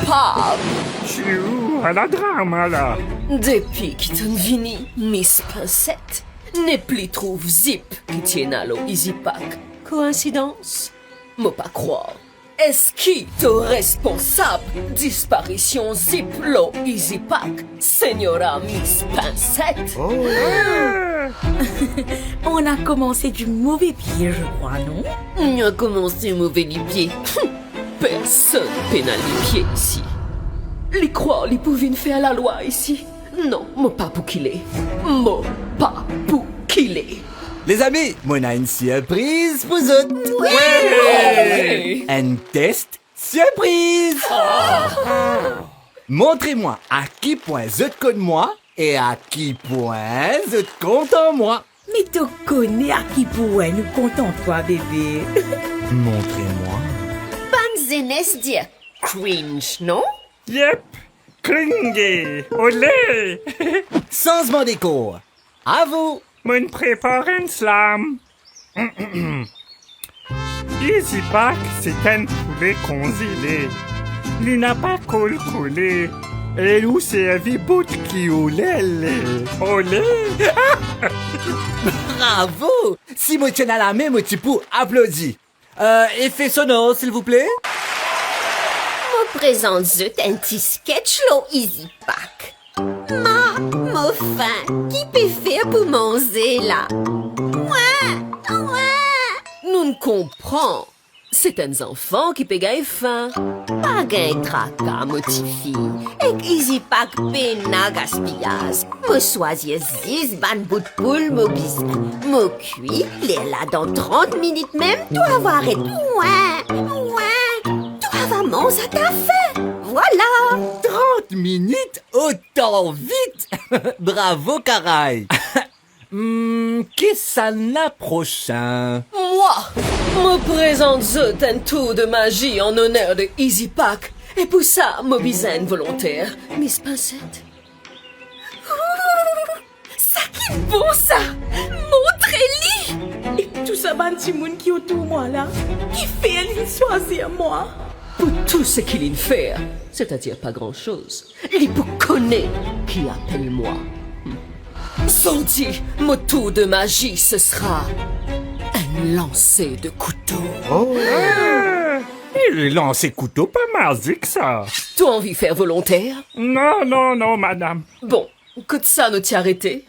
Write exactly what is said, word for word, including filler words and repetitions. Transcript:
koupab. Tchou, ala drama la. Depi ki to'nn vini Miss Pinset, nepli trouv zip ki ti ena lor Easy Pack. Koinsidans? Mo pa krwar. Eski to responsab disparision zip lor Easy Pack, Senyora Miss Pinset? Oh. On a commencé du mauvais pied, je crois, non? Nou koumans move lipie. Personn pena lipie isi. Li krwar li pou vinn fer lalwa isi. Non, mo pa pou kile. Mo pa pou kile. Lezami, mo ena enn sirpriz pou zot. Wey! Enn test sirpriz. Montre mwa a ki pwin zot konn mwa e a ki pwin zot kontan mwa. Me to kone a ki pwin nou kontan twa, bebe. Montre mwa. Bann zenes dir cringe, non? Yep, cringe, ole! Sanzman dekor, a vou! Mo'nn prepar enn slam. Easy Pack, se enn poule konzele. Li napa kol kole. E ou servi bout ki ou lele. Ole! Bravo! Si mo ti ena lame, mo ti pou aplodi. Euh, efe sonor, silvouple. Mo prezant zot enn ti sketch lor Easy Pack. Ma, mo fin, ki pe fer pou manze la? Mwa, mwa. Nou'nn konpran. Se enn zanfan ki pe gagn fin. Pa gagn traka, mo tifi. Ek Easy Pack pena gaspiyaz. Mo swazir zis bann bout poul mo bizin. Mo kwi, lerla dan trant minit mem, to ava aret. Mwa, mwa. To ava manz a ta fin. Vwala. Trant minit, otan vit. Bravo, Karay. Hmm, kisannla prosin? Mwa! Mo prezant zot enn tour de mazi an oner de Easy Pack. E pou sa, mo bizin enn volonter. Miss Pinset? Sa ki bon sa! Montre li! E tou sa bann dimoun ki otour mwa la, kifer li'nn swazir mwa? Pou tou seki li'nn fer, setadir pa gran soz, li pou kone ki apel mwa. Zordi, mo tour de mazi, ce sera un lancer de couteau. Oh. Eh, lanse kouto pa mazik sa. To anvi fer volonter? Non, non, non, madam. Bon, kot sa nou ti arete?